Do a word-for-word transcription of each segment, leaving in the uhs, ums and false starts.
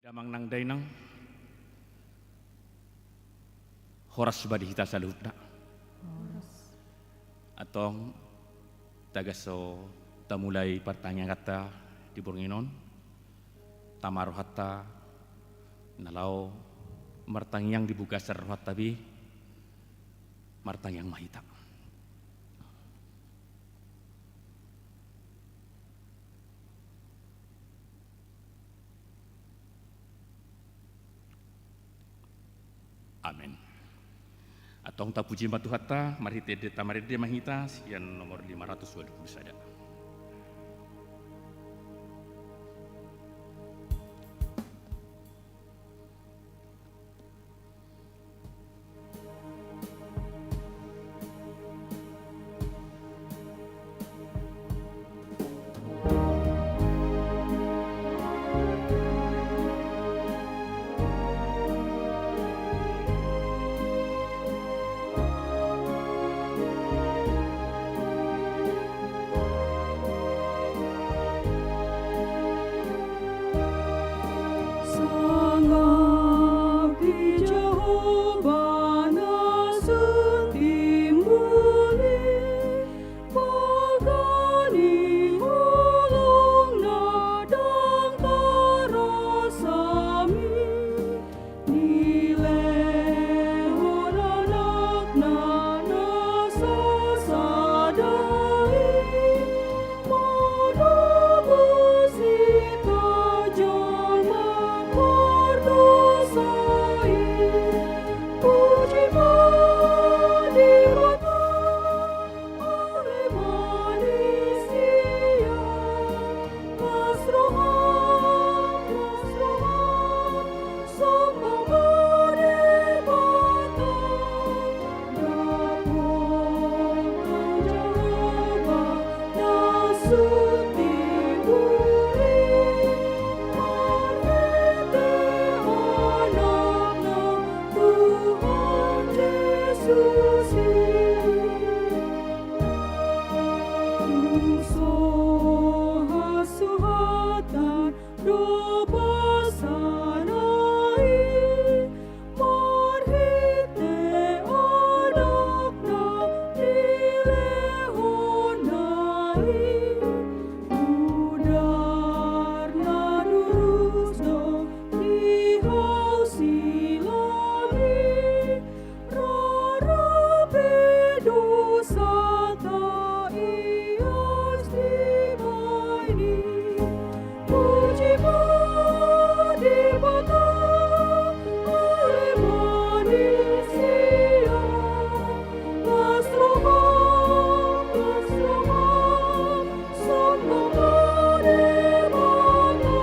Damang nang dainang, horas bani hita saluhutna. Antong tagan so tamulai partangianganta di borngin on, tama rohanta na laho martangiang di bagasan rohanta be, martangiang ma hita. Amen. Antong tapuji ma Tuhanta, marhite-hite tamarende ma hita sian nomor lima ratus walu pulu sada. Sangap di Jahowa na sun timbul i, baganing holongna ndang tarasami. Nilehon Anakna na sasada i, manobus hita jolma mardosa i. Puji ma Debata. Ale ma di sia, las roham, las roham, sombang ma Debata. Dapotan Jahowa na sun timbul i, marhite Anakna Tuhan Jesus i. Tung so hasuhatan do basana i, marhite Anakna nilehonna i. Mudar na durus do di hau silami, rara pe dosanta ias dibaen i. Puji ma Debata, ale ma di sia, las roham, las roham, sombang ma Debata.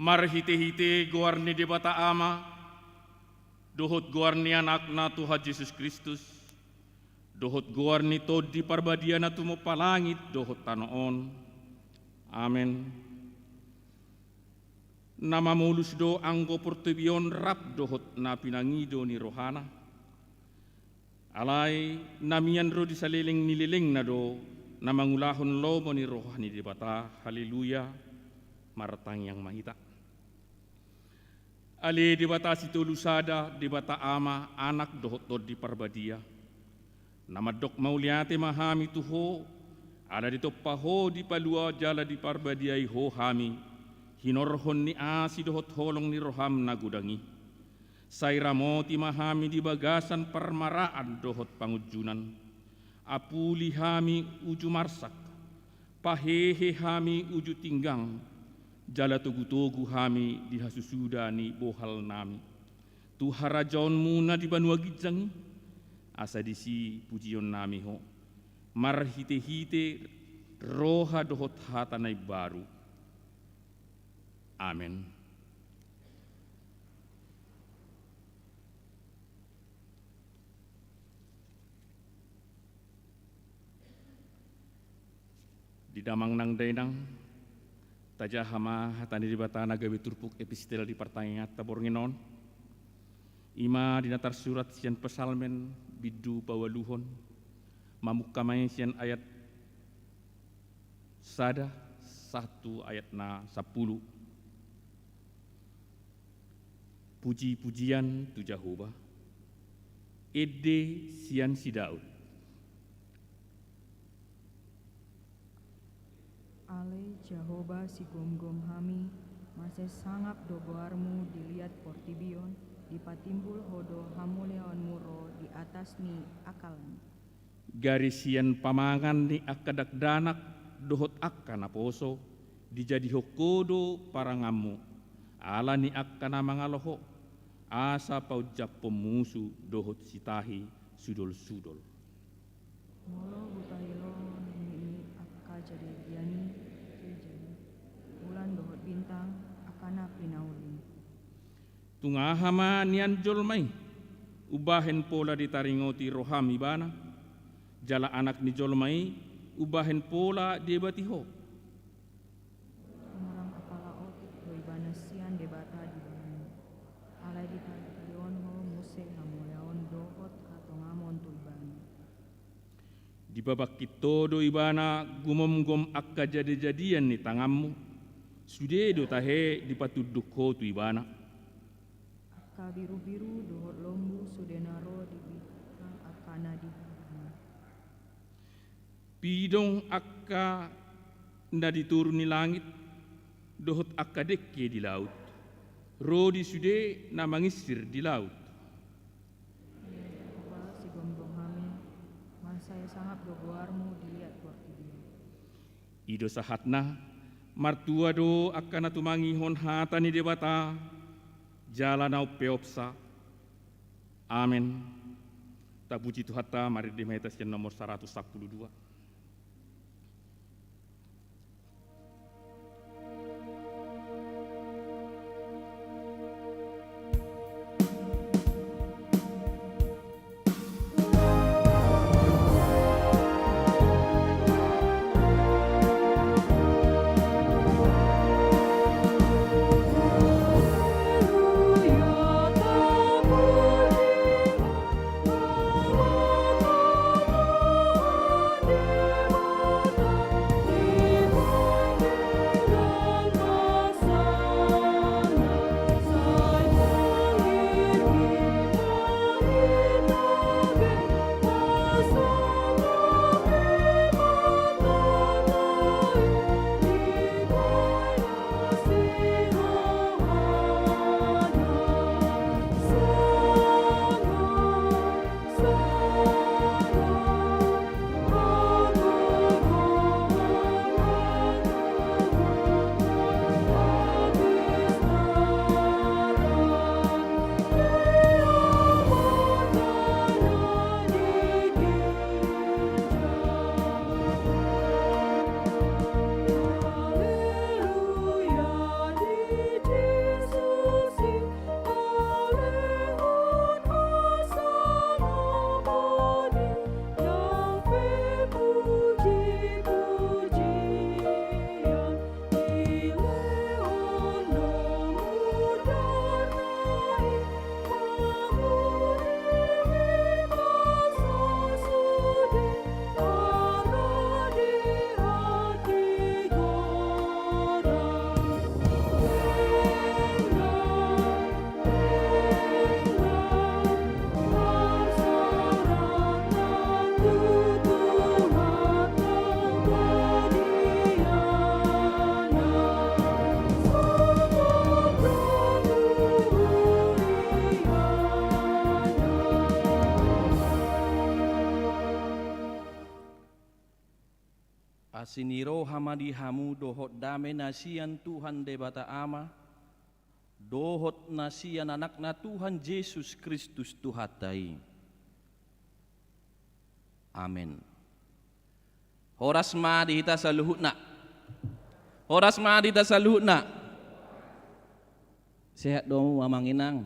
Marhite-hite goar ni Debata Ama, dohot goar ni Anakna Tuhan Jesus Kristus, dohot goar ni Tondi Parbadia na tumompa langit dohot tano on. Amen. Na mamolus do anggo portibi on rap dohot na pinangido ni rohana. Alai na mian ro di saleleng ni lelengna do na mangulahon lomo ni roha ni Debata. Haleluya. Martangiang ma hita. Ale Debata sitolu sada, Debata Ama, Anak dohot Tondi Parbadia, na mandok mauliate ma hami tu Ho, ala ditompa Ho, dipalua jala diparbadiai Ho hami, hinorhon ni asi dohot holong ni roham na godang i. Sai ramoti ma hami di bagasan parmaraan dohot pangunjunan. Apuli hami uju marsak, pahehe hami uju tinggang, jala togu-togu hami di hasusuda ni bohalnami. Tu harajaonmuna di banua ginjang i, asa disi pujionnami Ho, marhite-hite roha dohot hata na imbaru. Amen. Di damang nang dainang, tajaha ma hata ni Debata na gabe turpuk epistel di partangianganta borngin on. I ma di na tarsurat sian Psalmen bindu paualuhon, mamungka ma i sian ayat sada sahat tu ayat na sampulu. Puji-pujian tu Jahowa, ende sian si Daud. Ale Jahowa, sigomgom hami, mansai sangap do goarmu di liat portibi on, dipatimbul ho do hamuliaonmu ro di atas ni angka langit. Gari sian pamangan ni angka dakdanak dohot angka naposo, dijadihon ho do paranganmu, ala ni angka na mangalo ho, asa paunjaphon musu dohot sitahi sudol-sudol. Molo hutahi lohon ni angka jadejadian i, jejadi, bulan dohot bintang, angka na pinauli. Tung aha ma nian jolma i, umbahen pola ditaringoti roham ibana, jala anak ni jolma i, umbahen pola diebati ho. Tumorang apala otik do ibana sian Debata di badanmu. Alai ditalihon ho muse hamuliaon dohot hatongamon tu ibana. Dipabangkit ho do ibana gumomgom angka jadejadian ni tanganmu, sude do tahe dipatunduk ho tu ibana. Angka birubiru dohot lombu sude na ro di bintang angka na di hahangna. Pidong angka na di toru ni langit, dohot angka dengke di laut, ro di sude na manginsir di laut. Ia Jahowa, sigomgom hami, mansai sangap do goarmu di liat portibi on. I do sahatna, martua do angka na tumangihon hata ni Debata, jala na umpeopsa. Amen. Tapuji Tuhanta, marende ma hita sian nomor saratus sampulu dua. Asi ni roha ma di hamu dohot dame na sian Tuhan Debata Ama, dohot na sian Anakna Tuhan Jesus Kristus Tuhanta i. Amen. Horas ma di hita saluhutna. Horas ma di hita saluhutna. Sehat do hamu amang inang?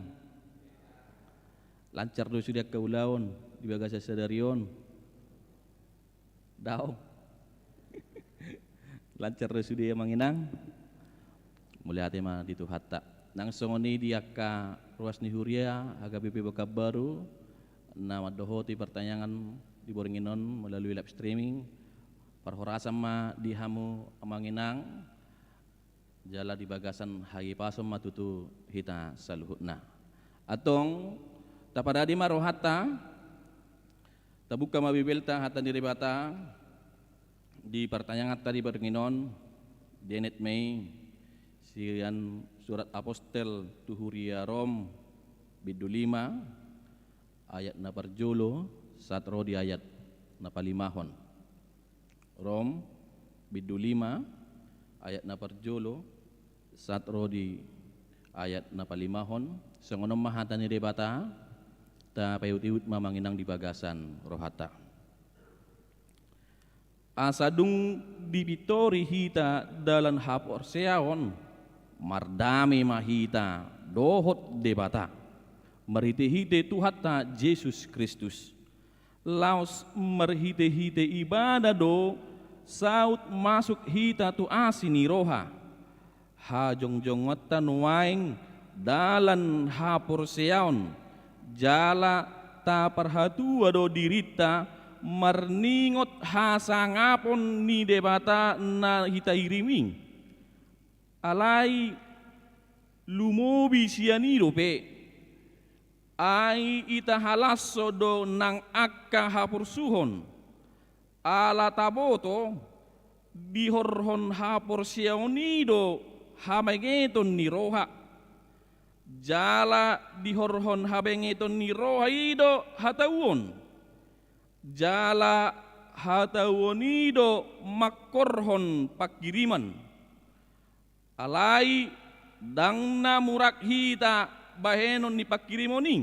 Lancar do sude angka ulaon di bagasan sadari on? Daong. Lancar do sude, Amang Inang? Mauliate ma di Tuhanta. Nang songon i di angka ruas ni huria H K B P Pekanbaru na mandohoti partangiangan di borngin on melalui live streaming. Parhorasan ma di hamu, Amang Inang, jala di bagasan hahipason ma tutu hita saluhutna. Antong, taparade ma rohanta, tabuka ma Bibelta, hata ni Debata, di partangianganta di borngin on, dienet ma i sian surat apostel tu huria Rom, bindu lima, ayat na parjolo sahat ro di ayat na palimahon. Rom, bindu lima, ayat na parjolo sahat ro di ayat na palimahon. Songon on ma hata ni Debata, tapaihutihut ma, Amang Inang, di bagasan rohanta. Asa dung dipintori hita dalan haporseaon, mardame ma hita dohot Debata, marhitehite Tuhanta Jesus Kristus. Laos marhitehite Ibana do saut masuk hita tu asi ni roha. Hajongjongonta nuaeng dalan haporseaon, jala taparhatua do dirinta marningot hasangapon ni Debata na hita irim i. Alai lumobi sian i dope, ai itahalashon do nang angka haporsuhon. Ala taboto, dihorhon haporseaon i do habengeton ni roha, jala dihorhon habengeton ni roha i do hatauon, jala hatauon i do mangkorhon pangkiriman. Alai ndang na murak hita bahenon ni pangkirimon i.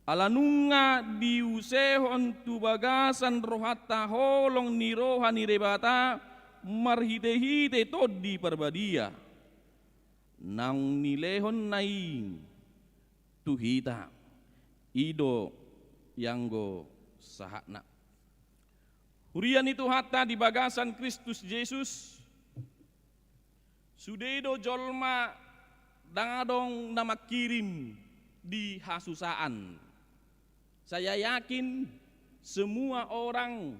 Ala nunga diusehon tu bagasan rohanta holong ni roha ni Debata marhitehite Tondi Parbadia. Naung nilehonna i tu hita, i do ianggo sahatna. Huria ni Tuhanta di bagasan Kristus Jesus, sude do jolma ndang adong na mangkirim di hasusaan. Saya yakin semua orang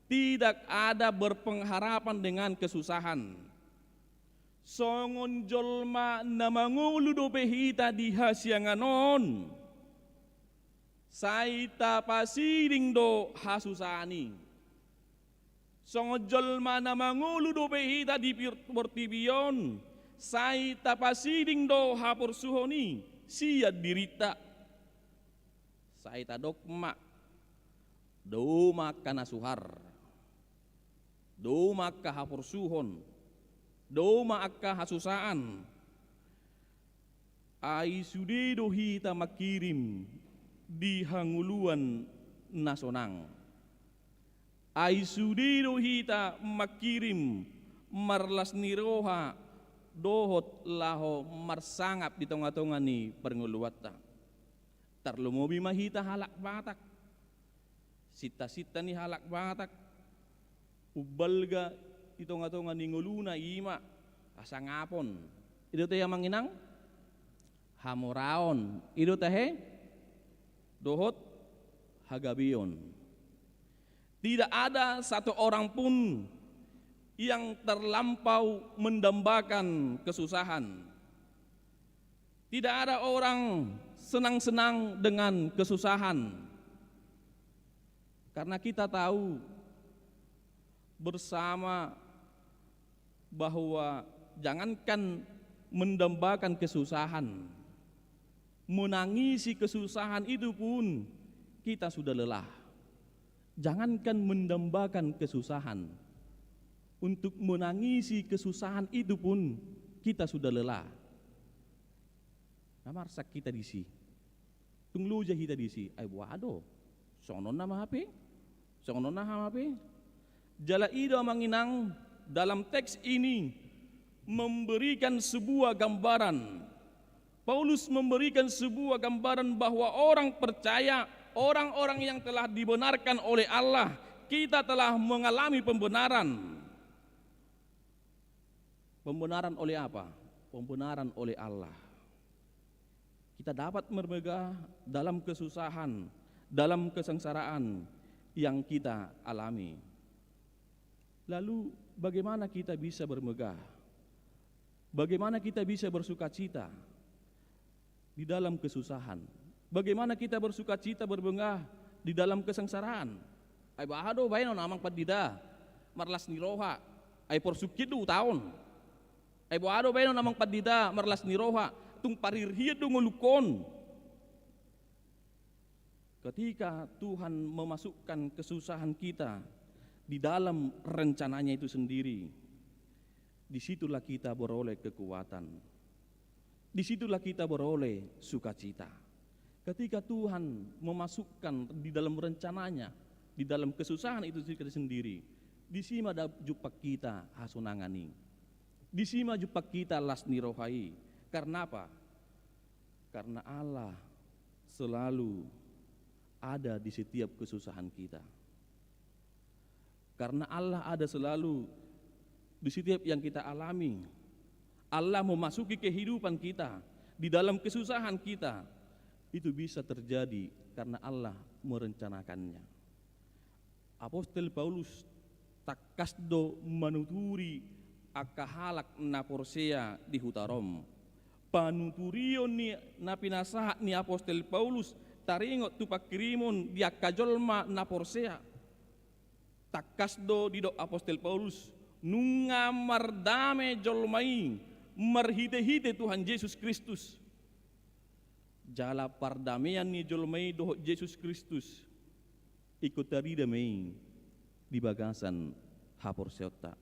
tidak ada berpengharapan dengan kesusahan. Songon jolma na mangolu dope hita di hasiangan on, sai tapasiding do hasusaan i. Songon jolma na mangolu dope hita di pir-, portibi on, sai tapasiding do haporsuhon i sian dirinta. Sai tadok ma, dao ma angka na suhar, dao ma angka haporsuhon, dao ma angka hasusaan. Ai sude do hita mangkirim di hangoluan na sonang. Ai sude do hita mangkirim marlas ni roha dohot laho marsangap di tongatonga ni parngoluanta. Tarlumobi ma hita halak Batak. Sintasinta ni halak Batak umbalga di tongatonga ni ngoluna i ma hasangapon. I do tahe, Amang Inang? Hamoraon. I do tahe? Dohot hagabeon. Tidak ada satu orang pun yang terlampau mendambakan kesusahan. Tidak ada orang senang-senang dengan kesusahan. Karena kita tahu bersama bahwa jangankan mendambakan kesusahan, menangisi kesusahan itu pun kita sudah lelah. Jangankan mendambakan kesusahan, untuk menangisi kesusahan itu pun kita sudah lelah. Na marsak hita disi. Tung loja hita disi, ai boha do? Songon on nama hape? Songon on nama hape? Jala i do, Amang Inang, dalam teks ini memberikan sebuah gambaran. Paulus memberikan sebuah gambaran bahwa orang percaya, orang-orang yang telah dibenarkan oleh Allah, kita telah mengalami pembenaran. Pembenaran oleh apa? Pembenaran oleh Allah. Kita dapat bermegah dalam kesusahan, dalam kesengsaraan yang kita alami. Lalu, bagaimana kita bisa bermegah? Bagaimana kita bisa bersukacita di dalam kesusahan? Bagaimana kita bersukacita, bermegah di dalam kesengsaraan? Ai boha do baenon amang pandita, marlas ni roha, ai porsuk hian do utaon. Ai boha do baenon amang pandita, marlas ni roha, tung parir hian do ngolungkon. Ketika Tuhan memasukkan kesusahan kita di dalam rencananya itu sendiri, di situlah kita beroleh kekuatan. Di situlah kita beroleh sukacita. Ketika Tuhan memasukkan di dalam rencananya, di dalam kesusahan itu kita sendiri, disi ma da-, jumpang hita hasonangan i. Disi ma jumpang hita las ni roha i. Karena apa? Karena Allah selalu ada di setiap kesusahan kita. Karena Allah ada selalu di setiap yang kita alami. Allah memasuki kehidupan kita, di dalam kesusahan kita. Itu bisa terjadi karena Allah merencanakannya. Apostel Paulus tangkas do manuturi angka halak na porsea di huta Rom. Panuturion ni na pinasahat ni Apostel Paulus taringot tu pangkirimon di angka jolma na porsea. Tangkas do didok Apostel Paulus, nunga mardame jolma i marhite-hite Tuhan Jesus Kristus. Jala pardamean ni jolma i dohot Jesus Kristus ingkon tarida ma i di bagasan haporseaonta.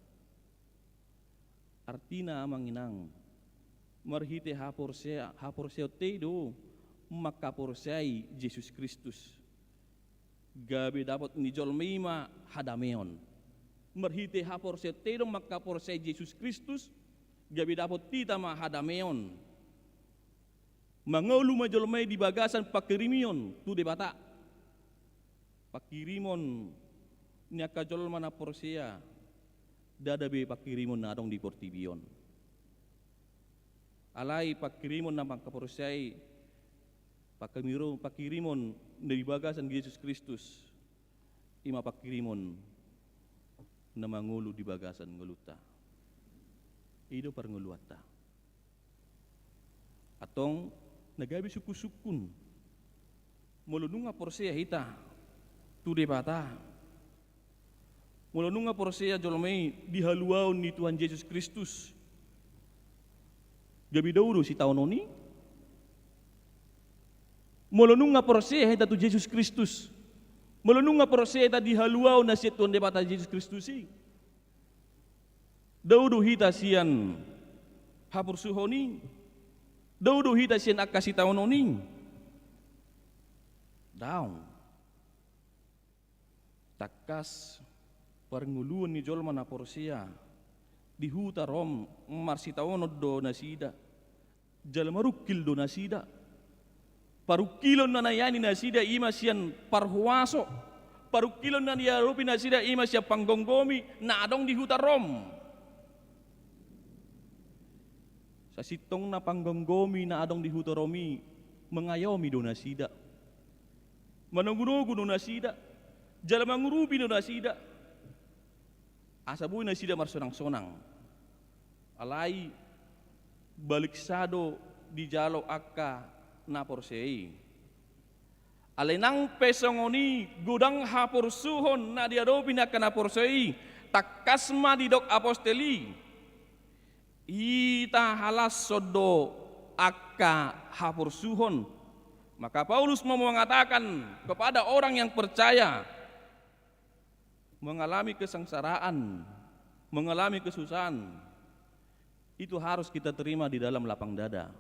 Artina amang inang, marhite haporsea-, haporseaonta i do mangkaporseai Jesus Kristus. Gabe dapot ni jolma i ma hadameon. Marhite haporseaonta i do mangkaporseai Jesus Kristus, gabe dapot hita ma hadameon. Mangolu ma jolma i di bagasan pangkirimon tu Debata. Pangkirimon ni angka jolma na porsea, ndada be pangkirimon na adong di portibi on. Alai pangkirimon na mangkaporseai, pangkimiro-, pangkirimon na di bagasan Jesus Kristus, i ma pangkirimon na mangolu di bagasan ngolunta. I do parngoluanta. Antong na gabe sungkun-sungkun. Molo nunga porsea hita tu Debata, molo nunga porsea jolma i di haluaon ni Tuhan Jesus Kristus, gabe dao do sitaonon i? Molo nunga porsea hita tu Jesus Kristus, molo nunga porsea hita di haluaon na sian Tuhan Debata Jesus Kristus i, dao do hita sian haporsuhon i? Dao do hita sian angka sitaonon i? Daong. Tangkas parngoluon ni jolma na porsea di huta Rom marsitaonon do nasida. Jala marungkil do nasida. Parungkilon na nian ni nasida i ma sian parhuaso. Parungkilon na diadopi nasida i ma sian panggomgomi na adong di huta Rom. Sasintongna panggomgomi na adong di huta Rom i mangayomi do nasida. Manogunogu do nasida. Jala mangurupi do nasida. Asa boi nasida marsonang-sonang. Alai baliksa do dijalo angka na porsea i. Alai nang pe songon i, godang haporsuhon na diadopi ni angka na porsea i, tangkas ma didok apostel i, hita halashon do angka haporsuhon. Maka Paulus mau mengatakan kepada orang yang percaya, mengalami kesengsaraan, mengalami kesusahan, itu harus kita terima di dalam lapang dada.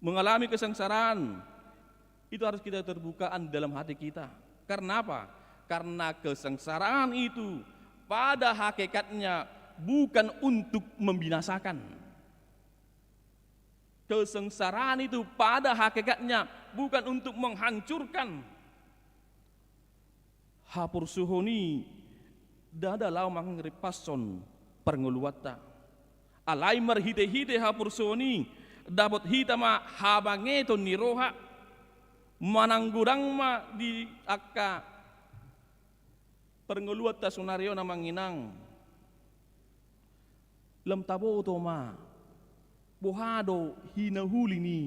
Mengalami kesengsaraan, itu harus kita terbukaan di dalam hati kita. Karena apa? Karena kesengsaraan itu pada hakikatnya bukan untuk membinasakan. Kesengsaraan itu pada hakikatnya bukan untuk menghancurkan. Haporsuhon i ndada laho mangripashon parngoluanta. Alai marhite-hite haporsuhon i dapot hita ma habangeton ni roha, manang godang ma di angka parngoluanta saonari on, amang inang. Lam taboto ma boha do hinahuli ni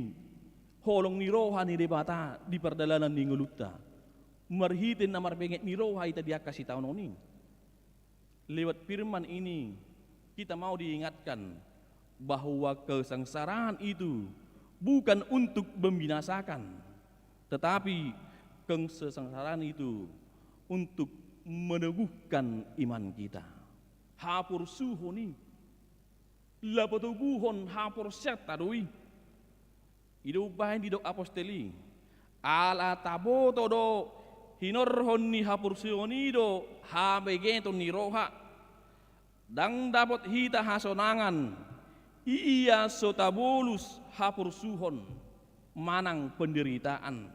holong ni roha ni Debata di pardalanan ni ngolunta. Marhite na marbenget ni roha hita di angka sitaonon i. Lewat firman ini, kita mau diingatkan bahwa kesengsaraan itu bukan untuk membinasakan, tetapi kesengsaraan itu untuk meneguhkan iman kita. Haporsuhon i, laho patoguhon haporseaonta do i. I do umbahen didok apostel i, ala taboto do hinorhon ni haporsuhon i do habengeton ni roha. Ndang dapot hita hasonangan, ia so tabolus haporsuhon manang penderitaan.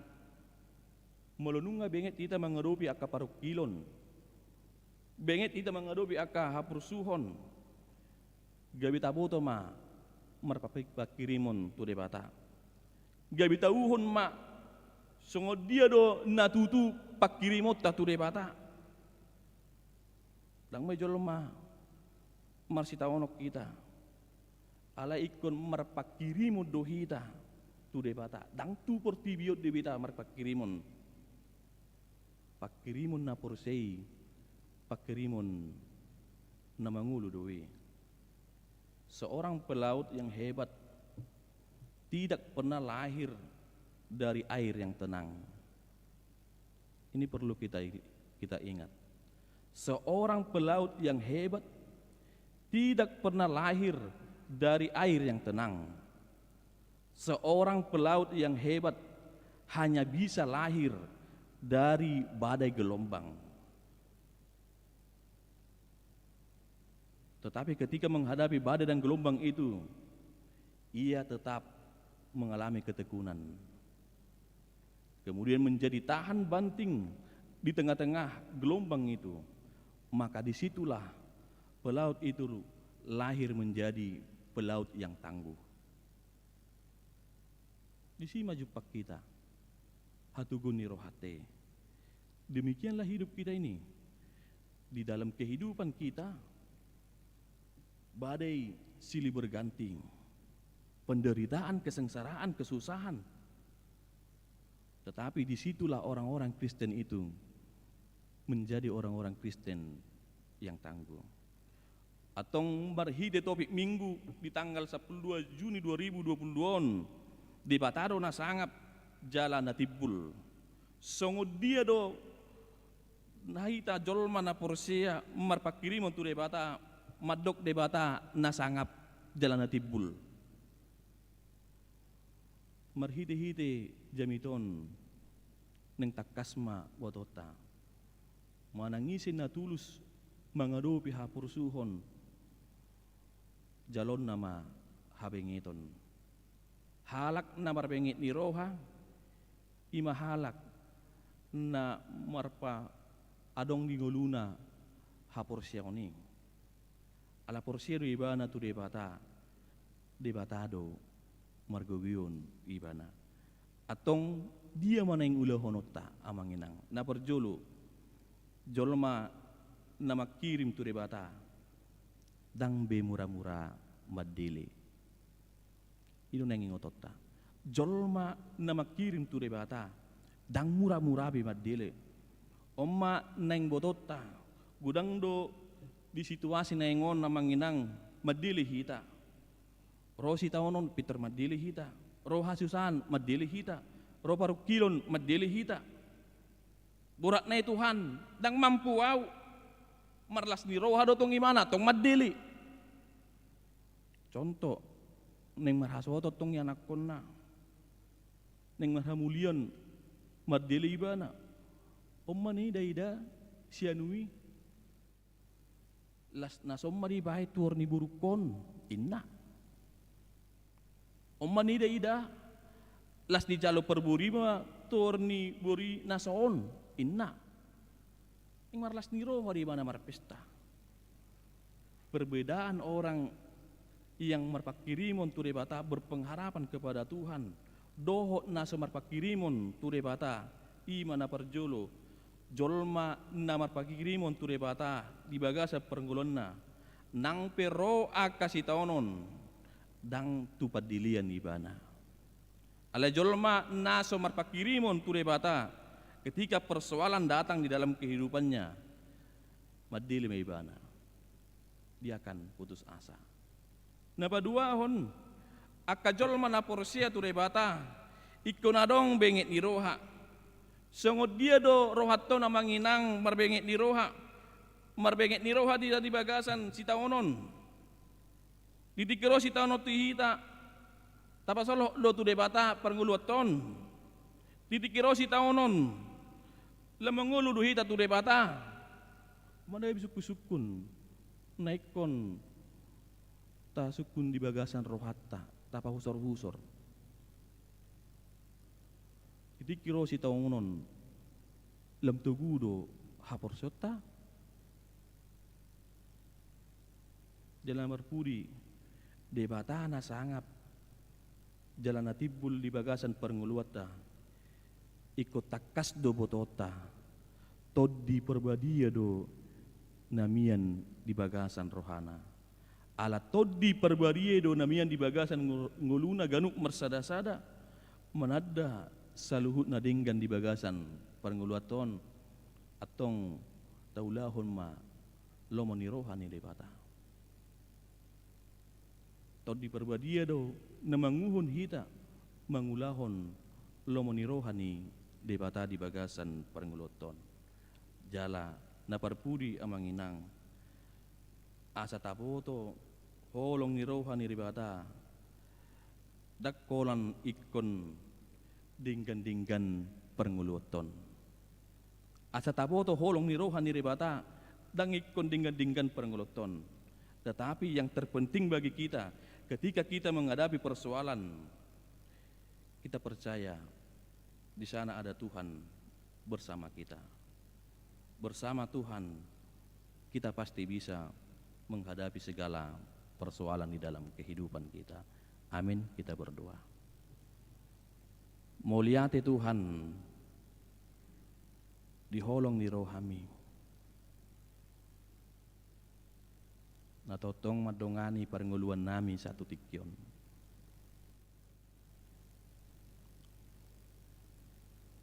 Molo nunga benget hita mangadopi angka parungkilon, benget hita mangadopi angka haporsuhon, gabe taboto ma marpangkirimon tu Debata. Gabe tauhon ma songon dia do na tutu pangkirimonta tu Debata. Ndang ma i jolma marsitaonon hita. Alai ingkon marpangkirimon do hita tu Debata. Ndang tu portibi on do hita marpangkirimon. Pangkirimon na porsea i, pangkirimon na mangolu do i. Seorang pelaut yang hebat tidak pernah lahir dari air yang tenang. Ini perlu kita, kita ingat. Seorang pelaut yang hebat tidak pernah lahir dari air yang tenang. Seorang pelaut yang hebat hanya bisa lahir dari badai gelombang. Tetapi ketika menghadapi badai dan gelombang itu, ia tetap mengalami ketekunan. Kemudian menjadi tahan banting di tengah-tengah gelombang itu. Maka disitulah pelaut itu lahir menjadi pelaut yang tangguh. Disi ma jumpang hita hatoguon ni rohanta i. Demikianlah hidup kita ini. Di dalam kehidupan kita, badai silih berganti, penderitaan, kesengsaraan, kesusahan. Tetapi disitulah orang-orang Kristen itu menjadi orang-orang Kristen yang tangguh. Antong marhite topik Minggu di tanggal sampulu dua Juni dua ribu dua pulu dua on, Debata do na sangap jala na timbul. Songon dia do na hita jolma na porsea marpangkirimon tu Debata, mandok Debata na sangap jala na timbul. Marhite-hite jamita on naeng tangkas ma botoonta. Manang ise na tulus mangadopi haporsuhon, jaloonna ma habengeton. Halak na marbenget ni roha, i ma halak na marpaadong di ngoluna haporseaon i. Ala porsea do ibana tu Debata, Debata do margogoion ibana. Antong dia ma naeng ulahononta, amang inang? Na parjolo, jolma na mangkirim tu Debata ndang be mura-mura mandele. I do naeng ingotonta. Jolma na mangkirim tu Debata ndang mura-mura be mandele. On ma naeng botoonta. Godang do di situasi naeng on, amang inang, mandele hita. Ro sitaonon pintor mandele hita. Ro hasusahan mandele hita. Ro parungkilon mandele hita. Borat na i Tuhan, ndang mampu au. Marlas ni roha do tong ibana, tong mandele. Contoh, naeng marhasohoton tong ianakhonna, naeng marhamulian, mandele ibana. On ma niida-ida si anu i, las na so on ma dibaen tu ari ni borungkon, inna. On ma niida-ida, las dijalo parbue ma tu ari ni boru na so on, inna. Naeng marlas ni roha do ibana marpesta. Perbedaan orang yang marpanghirimon tu Debata, berpengharapan kepada Tuhan, dohot na so marpanghirimon tu Debata, i ma na parjolo. Jolma na marpanghirimon tu Debata di bagasan parngoluanna, nang pe ro angka sitaonon, ndang tu pandelean ibana. Alai jolma na so marpanghirimon tu Debata, ketika persoalan datang di dalam kehidupannya, mandele ma ibana. Dia akan putus asa. Na paduahon, angka jolma na porsea tu Debata, ingkon adong benget ni roha. Songon dia do rohanta on, amang inang, marbenget ni roha? Marbenget ni roha di, di bagasan sitaonon. Di tingki ro sitaonon tu hita, tapasolhot do tu Debata parngoluanta on? Di tingki ro sitaonon, lam mangolu do hita tu Debata? Manabi sungkun-sungkun na ingkon tasungkun di bagasan rohanta, tapahusor-husor. Di tingki ro sitaonon, lam togu do haporseaonta? Jala na parpudi, Debata na sangap jala na timbul di bagasan parngoluanta, ingkon tangkas do botoonta, Tondi Parbadia do na mian di bagasan rohana. Ala Tondi Parbadia do na mian di bagasan ngo-, ngoluna ganup marsada-sada, mananda saluhut na denggan di bagasan parngoluanta on, antong taulahon ma lomo ni roha ni Debata. Tondi Parbadia do na manguhum hita mangulahon lomo ni roha ni Debata di bagasan parngoluanta on. Jala na parpudi, amang inang, asa taboto holong ni roha ni Debata, ndang holan ingkon denggan-denggan parngoluanta on. Asa taboto holong ni roha ni Debata, ndang ingkon denggan-denggan parngoluanta on. Tetapi yang terpenting bagi kita, ketika kita menghadapi persoalan, kita percaya di sana ada Tuhan bersama kita. Bersama Tuhan, kita pasti bisa menghadapi segala persoalan di dalam kehidupan kita. Amin. Kita berdoa. Mauliate Tuhan, di holong ni rohami, na tongtong mandongani parngoluannami sahat tu tingki on.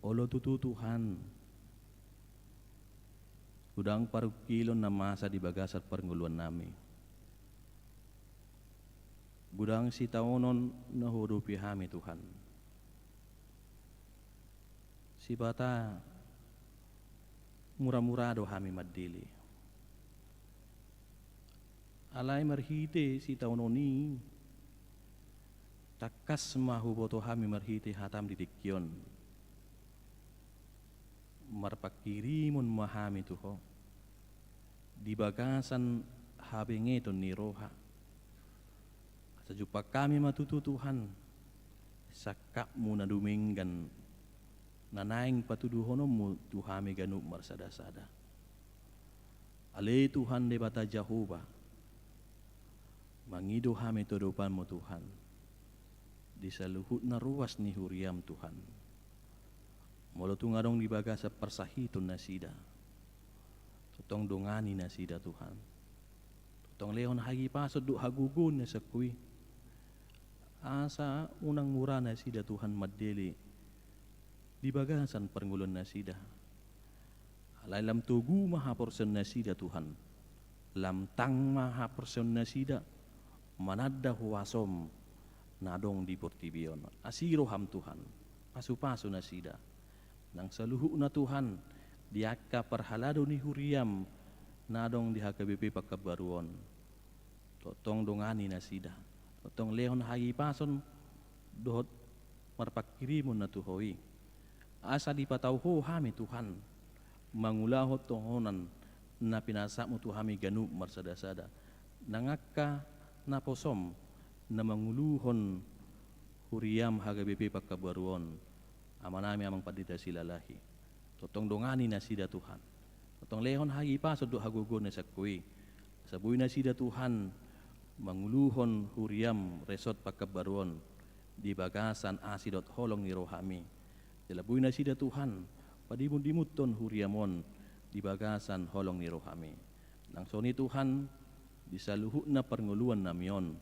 Olo tutu Tuhan, godang parungkilon na masa di bagasan parngoluannami. Godang sitaonon na huadopi hami, Tuhan. Sipata mura-mura do hami mandele. Alai marhite sitaonon i, tangkas ma huboto hami marhite hatam di tingki on. Marpanghirimon ma hami tu Ho di bagasan habengeton ni roha. Asa jumpang hami ma tutu, Tuhan, sangkapmu na dumenggan, na naeng patuduhononmu tu hami ganup marsada-sada. Ale Tuhan Debata Jahowa, mangido hami tu adopanmu, Tuhan, di saluhutna ruas ni huriam, Tuhan. Molo tung adong di bagasan parsahiton nasida, tongtong dongani nasida, Tuhan. Tongtong lehon hahipason dohot hagogoon na sangkui, asa unang mura nasida, Tuhan, mandele di bagasan parngoluan nasida. Alai lam togu ma haporseaon nasida, Tuhan. Lam tang ma haporseaon nasida mananda huasom na adong di portibi on. Asi roham, Tuhan, pasu-pasu nasida. Nang saluhutna, Tuhan, di angka parhalado ni huriam na adong di H K B P Pekanbaru on, tongtong dongani nasida. Tongtong lehon hahipason dohot marpanghirimon na tu Ho i. Asa dipatau Ho hami, Tuhan, mangulahon tohonan na pinasahatmu tu hami ganup marsada-sada. Nang angka naposom na manguluhon huriam H K B P Pekanbaru on, amanami Amang Pandita Silalahi, tongtong dongani nasida, Tuhan. Tongtong lehon hahipason dohot hagogoon na sangkui, Asa boi nasida Tuhan manguluhon huriaM resort Pakanbaru on di bagasan asi dohot holong ni rohaMi. Jala boi nasida Tuhan padimundimunhon huriaM on di bagasan holong ni rohaMi. Nang songon i Tuhan, di saluhutna parngoluannami on,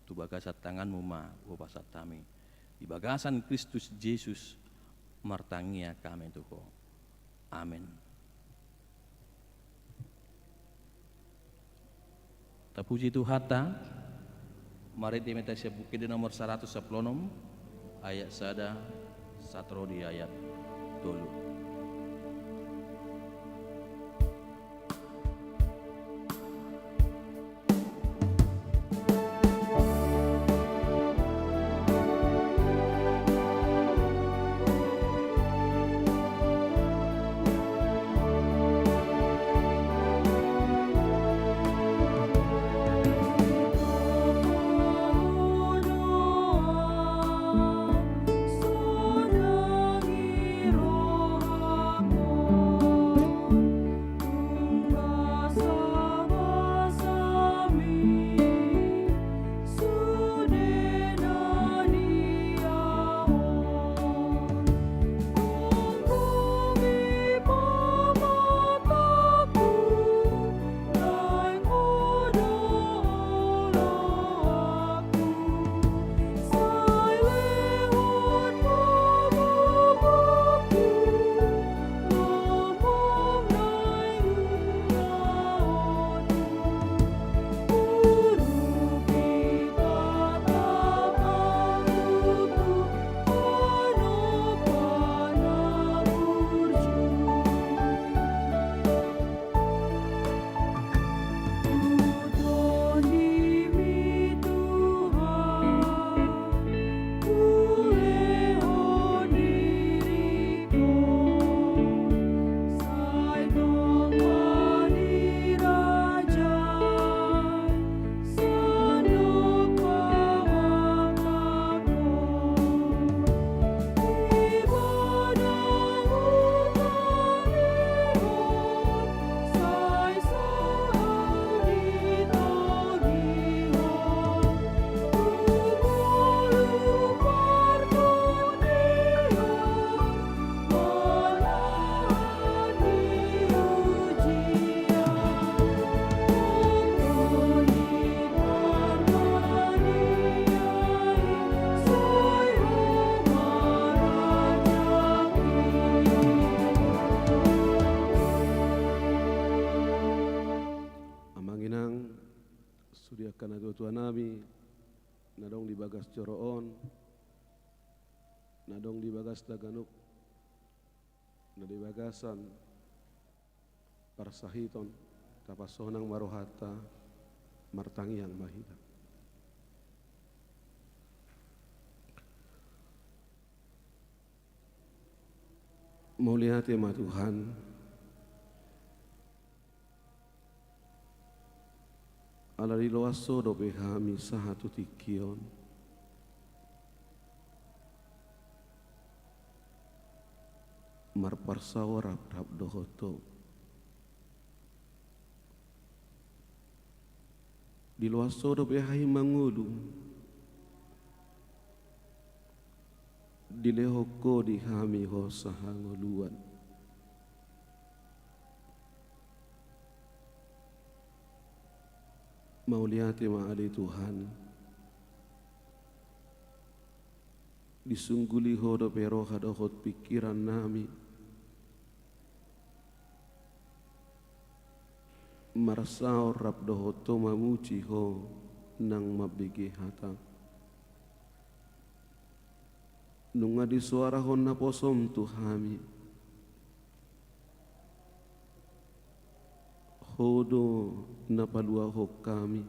tu bagasan tanganMu ma hupasahat hami. Di bagasan Kristus Jesus martangiang hami tu Ho. Amen. Tapuji Tuhanta. Marende ma hita sian Buku Ende nomor saratus sampulu onom, ayat sada sahat ro di ayat tolu. Amang inang, sude angka natuatuanami na adong di bagas joro on, na adong di bagasta ganup, na di bagasan parsahiton, tapasonang ma rohanta, martangiang ma hita. Mauliate ma Tuhan, ala diloas Ho dope hami sahat tu tingki on, marparsaorap rap dohot Ho. Diloas Ho dope hami mangolu, dilehon Ho di hami hosa hangoluan. Mauliate ma ale Tuhan, disungguli Ho dope roha dohot pingkirannami, marsaor rap dohot Ho mamuji Ho nang mambege hataM. Nunga disoarahon naposoM tu hami. Ho do na paluahon hami.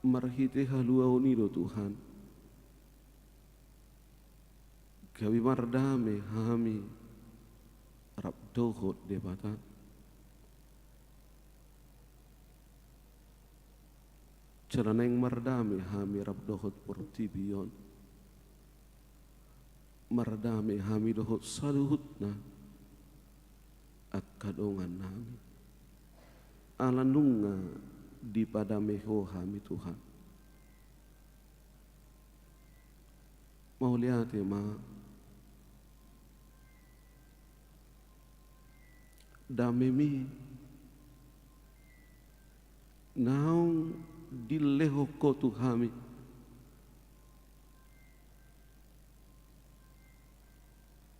Marhite haluaon i do Tuhan, gabe mardame hami rap dohot Debata. Jala naeng mardame hami rap dohot portibi on. Mardame hami dohot saluhutna angka dongannami. Ala nunga dipadame Ho hami, Tuhan. Mauliate ma. Damemi naung dilehon Ho tu hami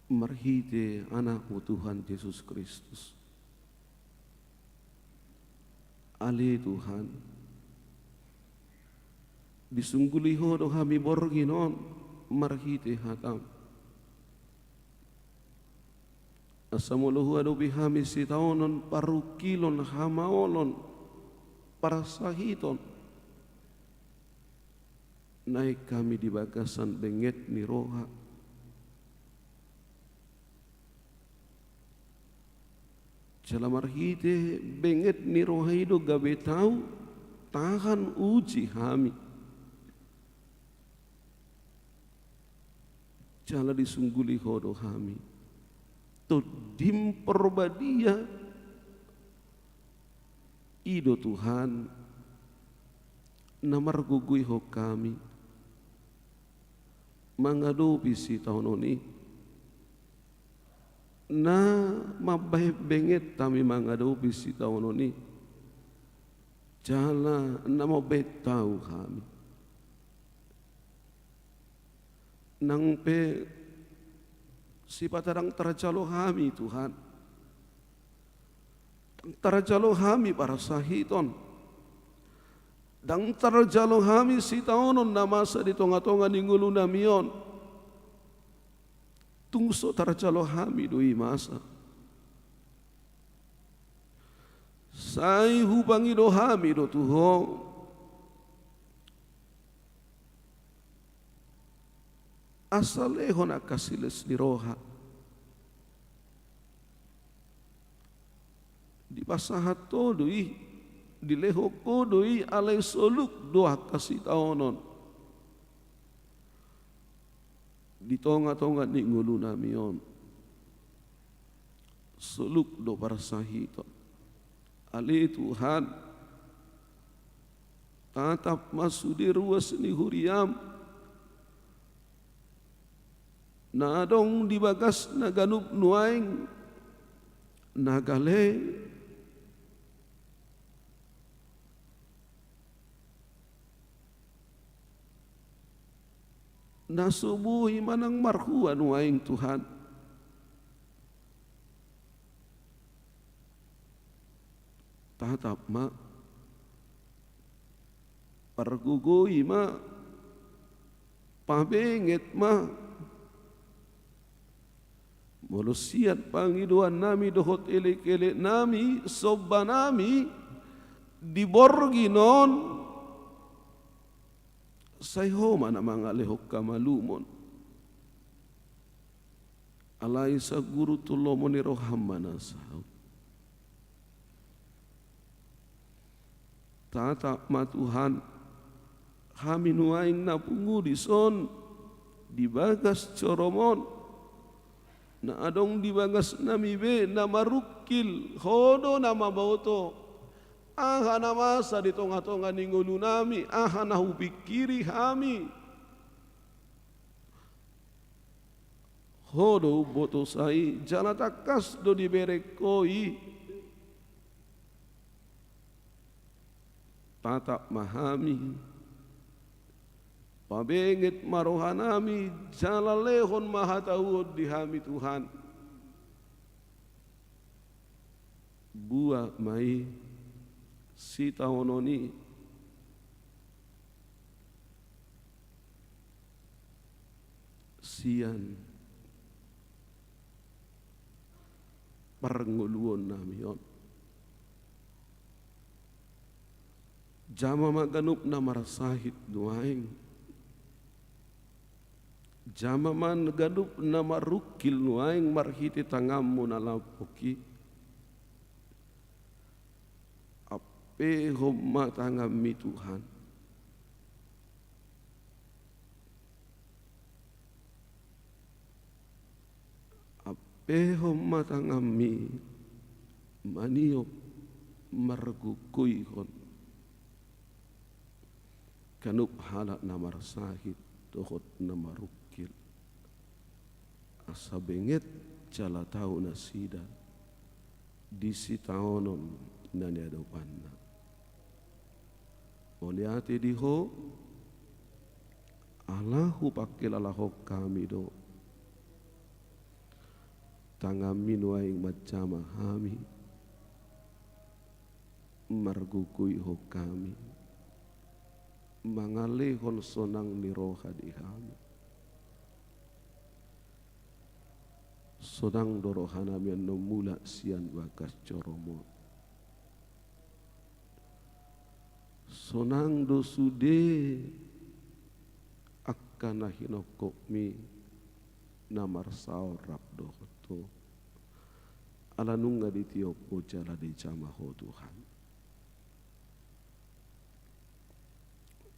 marhite Anakmu Tuhan Jesus Kristus. Ale Tuhan, disungguli Ho do hami borngin on marhite hataM. Asa molo huadopi hami sitaonon parungkilon, hamaolon, parsahiton, naeng hami di bagasan benget ni roha. Jala marhite benget ni roha i do gabe tau tahan uji hami. Jala disungguli Ho do hami. TondiM Parbadia, i do Tuhan na margogoihon hami mangadopi sitaonon i, na mambahen benget hami mangadopi sitaonon i, jala na mambahen tau hami. Nang pe sipata ndang tarjalo hami, Tuhan. Ndang tarjalo hami parsahiton. Ndang tarjalo hami sitaonon na masa di tongatonga ni ngolunami on. Tung so tarjalo hami do i masa. Sai hupangido hami do tu Ho, asa lehon angka silas ni roha. Dipasahat Ho do i, dilehon Ho do i, alai soluk do angka sitaonon di tongatonga ni ngolunami on. Soluk do parsahiton. Ale Tuhan, tatap ma sude ruas ni huriaM na adong di bagasna ganup nuaeng, na gale, na so boi manang marhua nuaeng, Tuhan. Tatap ma, pargogoi ma, pabenget ma. Molo sian pangidoannami dohot elekeleknami, sombanami di borngin on, sai Ho ma na mangalehon hamalumon. Alai sangurut tu lomo ni rohaM ma na saut. Tatap ma Tuhan, hami nuaeng na pungu dison di bagas joroM on, na adong di bagasnami be na marungkil, Ho do na mamboto aha na masa di tongatonga ni ngolunami, aha na hupingkiri hami. Ho do umbotosa i, jala tangkas do dibereng Ho i. Tatap ma hami, pabenget ma rohanami, jala lehon ma hatauon di hami, Tuhan. Buat ma i sitaonon i sian parngoluonnami on. Jama ma ganup na marsahit nuaeng. Jama ma ganup na marungkil nuaeng marhite tanganmu na lampok i. Ampehon ma tanganmi, Tuhan. Ampehon ma tanganmi maniop margogoihon ganup halak na marsahit dohot na marungkil, asa benget jala tau nasida di sitaonon na niadopanna. Mauliate di Ho, ala hupangkilalahon hami do tanganMi nuaeng manjama hami, margogoihon hami, mangalehon sonang ni roha di hami. Sonang do rohanami annon mulak sian bagas joro-Mu. Sonang do sude angka na hinophopmi na marsaor rap dohot Ho, ala nunga ditiop Ho jala dijama Ho, Tuhan.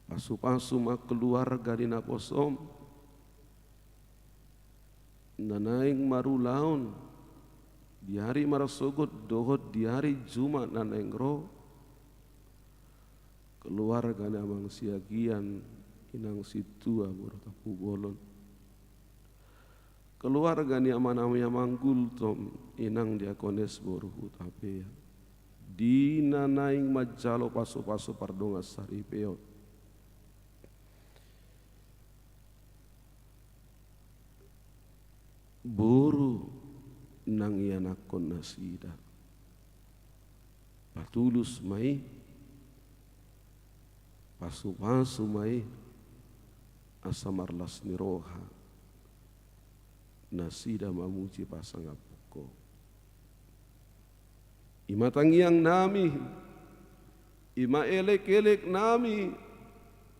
Pasupasu ma keluarga di naposoM na naeng marulaon di ari marsogot dohot di ari Jumat na naeng ro, keluarga ni Amang Siagian, Inang Sintua boru Tampubolon, keluarga ni amanami Amang Gultom, Inang Diakones boru Hutapea, di na naeng manjalo pasupasu pardongansaripeon. Boru nang ianakhon nasida, patulus ma i, pasupasu ma i, asa marlas ni roha nasida mamuji pasangaphon Ho. I ma tangiangnami, i ma elekeleknami,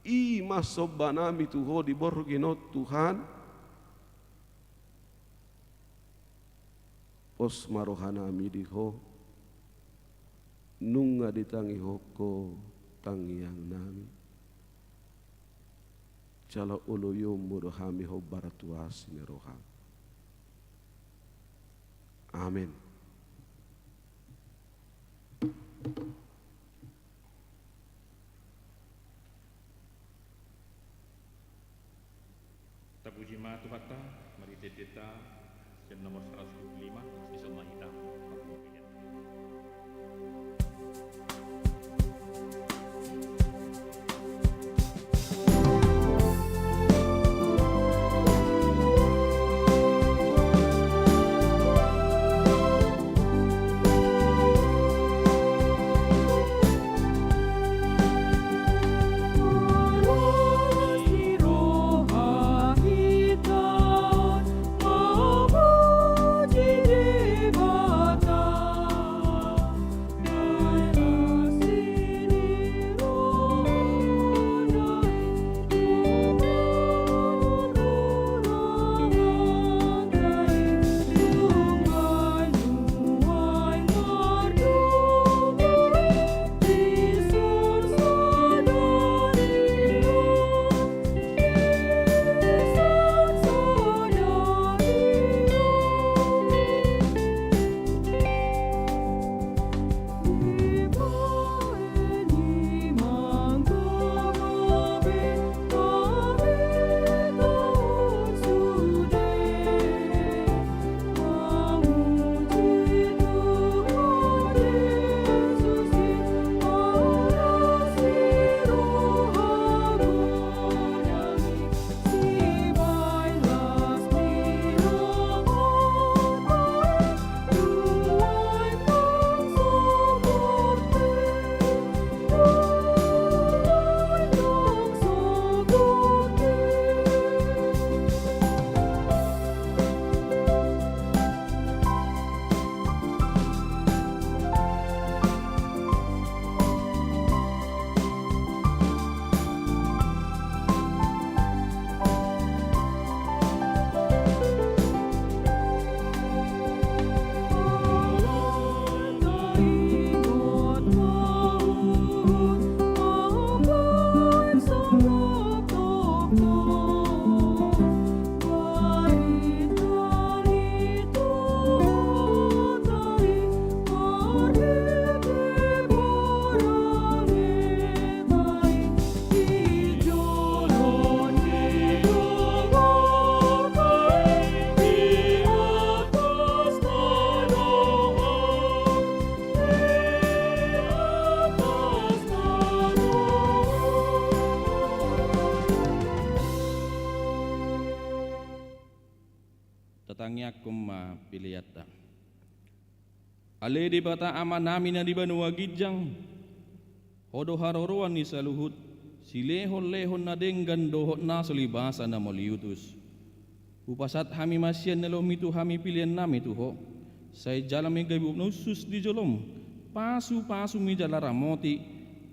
i ma sombanami tu Ho di borngin on, Tuhan. Pos ma rohanami di Ho, nunga ditangihon Ho tangiangnami. Jala oloion Ho do hami hombar tu asi ni rohaM. Amen. Tapuji ma Tuhanta, marhite endenta, sian nomor saratus dua pulu lima, ison ma hita. Tangiangkon ma peleanta. Ale Debata Amanami na di banua ginjang, Ho do haroroan ni saluhut silehonlehon na denggan dohot na so libasa na mauliutus. Hupasahat hami ma sian na lomi tu hami peleannami tu Ho, sai jalo ma gabe na hushus di jolom, pasupasumi jala ramoti,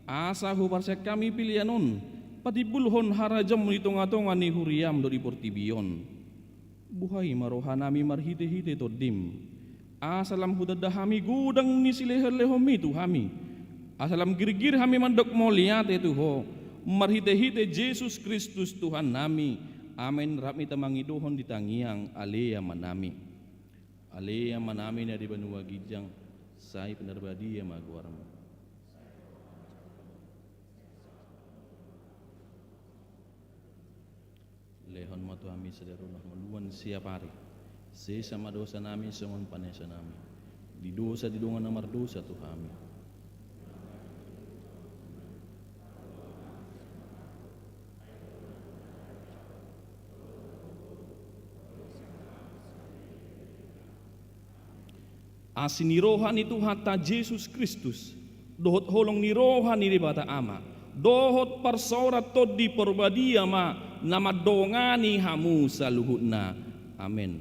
asa huparsian hami pelean on patimbulhon harajaonMu di tongatonga ni huriaM dohot di portibi on. Buhai ma rohanami marhitehite TondiM, asa lam hutanda hami godang ni silehonlehonMi tu hami, asa lam girgir hami mandok mauliate tu Ho, marhitehite Jesus Kristus Tuhannami. Amen. Rap ma hita mangidohon di tangiang Ale Amanami. Ale Amanami na di banua ginjang, sai pinarbadia ma goarMu. Lehon ma tu hami sadari on hangoluan siapari. Sesa ma dosanami songon panesanami di dosa di dongan na mardosa tu hami. Asi ni roha ni Tuhanta Jesus Kristus, dohot holong ni roha ni Debata Ama, dohot parsaoran Tondi Parbadia ma na mandongani hamu saluhutna. Amen.